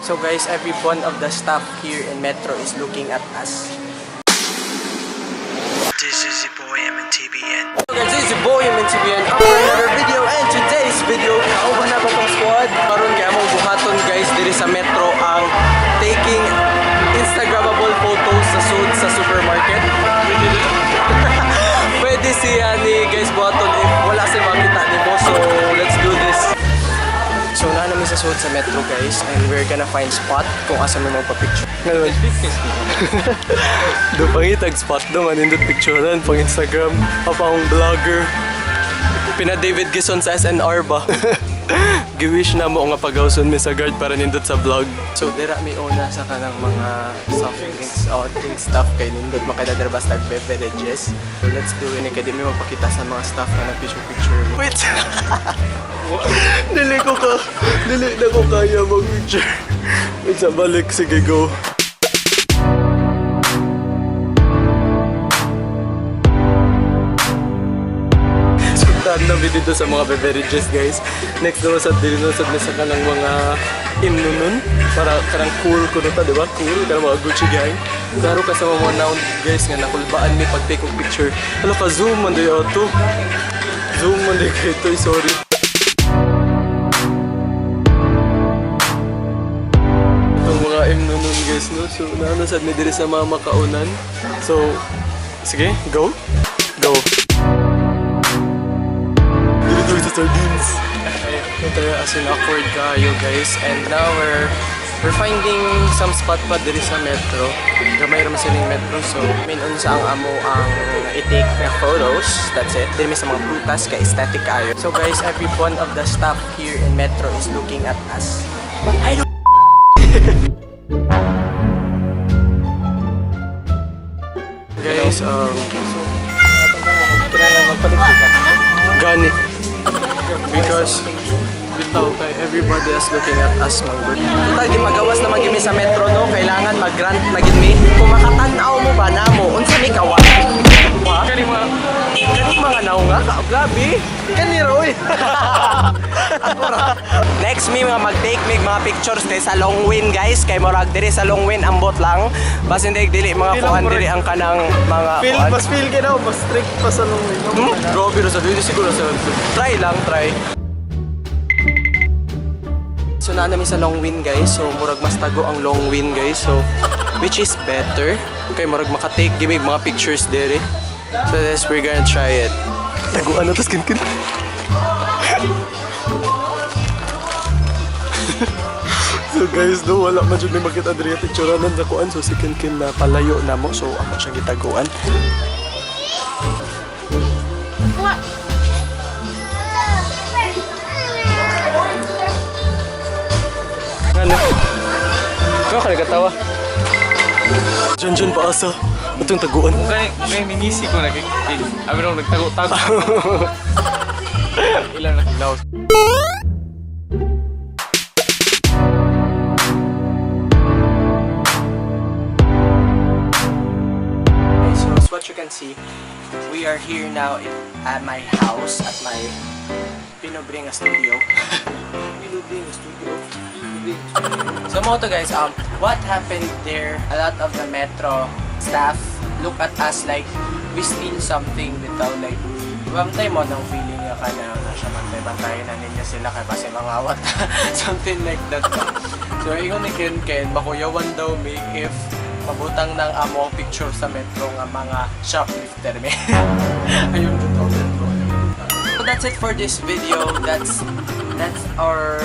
So guys, every one of the staff here in Metro is looking at us. This is your boy MNTBN. So guys, this is your boy MNTBN up for another video, and today's video, kauban na tong squad. Karon kay among buhaton, guys, diri sa Metro ang taking Instagrammable photos sa sud sa supermarket. Pwede siya ni guys buhaton if wala siya makita nimo. So let's do this. So naa namin sa sud sa Metro, guys, and we're gonna find spot kung asa may magpa-picture. Ngayon, do pangitag spot do manindot picturean pang Instagram, pa pang vlogger. Pina David Gison sa SNR ba? Giwish na mo nga pagawson mi sa guard para nindot sa vlog. So dira mi una sa kanang mga soft drinks or drink stuff kay nindot makita dira basta beverages. So let's do it. Kay di mi magpakita sa mga staff na nag-picture picture. Wait. Dili ko ka. Dili na ko kaya mag-picture. Wait sa balik. Sige, go. Sultan na mi dito sa mga beverages, guys. Next naman sa dili na sa sa kanang mga imnunon para kanang cool ko ta, di ba? Cool kanang mga Gucci gang. Klaro ka sa mga noun, guys, nga nakulbaan mi pag take og picture. Hala ka, zoom man di ato. Zoom man di kay to, sorry. Itong mga imnunon, guys, no? So naano sad mi diri sa mga makaunan. So sige, go. Go. Dito tayo sa sardines. Ito tayo, as in awkward kayo, guys. And now we're finding some spot pa diri sa Metro. Gamay ra man siling Metro. So, main unsa ang amo ang i-take na photos. That's it. Diri mi sa mga prutas kay aesthetic kayo. So guys, every one of the staff here in Metro is looking at us. But I don't. Guys, gani. Because bitaw kay everybody is looking at us man gud. Total gipagawas naman gyud mi sa Metro, no, kailangan mag-grant na gyud mi. Kung makatan-aw mo ba namo, unsa mi kawa? Kani mga Kani mga naunga ka, grabe. Kani ra oy. Ako ra. Next mi mga mag-take mig mga pictures kay sa Longwin, guys, kay murag diri sa Longwin ambot lang. Basin dili mga Feel lang kuan murag- diri ang kanang mga Feel kuan. mas feel ka daw, mas strict pa sa nung Grabe ra sa dili siguro sa try lang, try. So naa namin sa Longwin, guys. So murag mas tago ang Longwin, guys. So which is better kay murag maka-take give me mga pictures dere. So this we're gonna try it. Taguan na to skin kin. So guys, no, wala man jud may makita diri pictureanan sa kuan. So si Kin Kin na palayo na mo. So ako siyang gitaguan. Ano? Ikaw ka nagkatawa. Diyan, diyan, paasa. Itong taguan. Kani may minisi ko nag abi nung nagtago-tago. Ilan na kilaw. Okay, so as what you can see, we are here now at my house, at my Pinobringa studio. Pinobringa studio. Pinobringa studio. So mo to guys, what happened there, a lot of the Metro staff look at us like we steal something without like, bantay mo ng feeling nga ka na nasa bantay-bantay na ninyo sila kay basi mangawat. Something like that ba. So ingon ni Ken Ken, makuyawan daw mi if mabutang ng amo picture sa Metro nga mga shoplifter mi. Ayun totoo Metro. So that's it for this video. That's our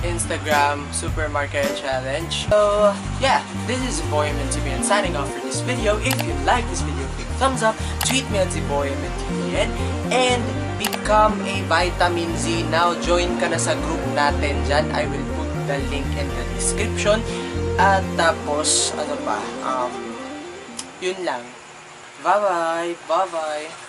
Instagram supermarket challenge. So yeah, this is BoyMNTBN signing off for this video. If you like this video, click thumbs up, tweet me at ZBoyMNTBN, and become a Vitamin Z. Now join ka na sa group natin dyan. I will put the link in the description. At tapos, ano pa, yun lang. Bye-bye! Bye-bye!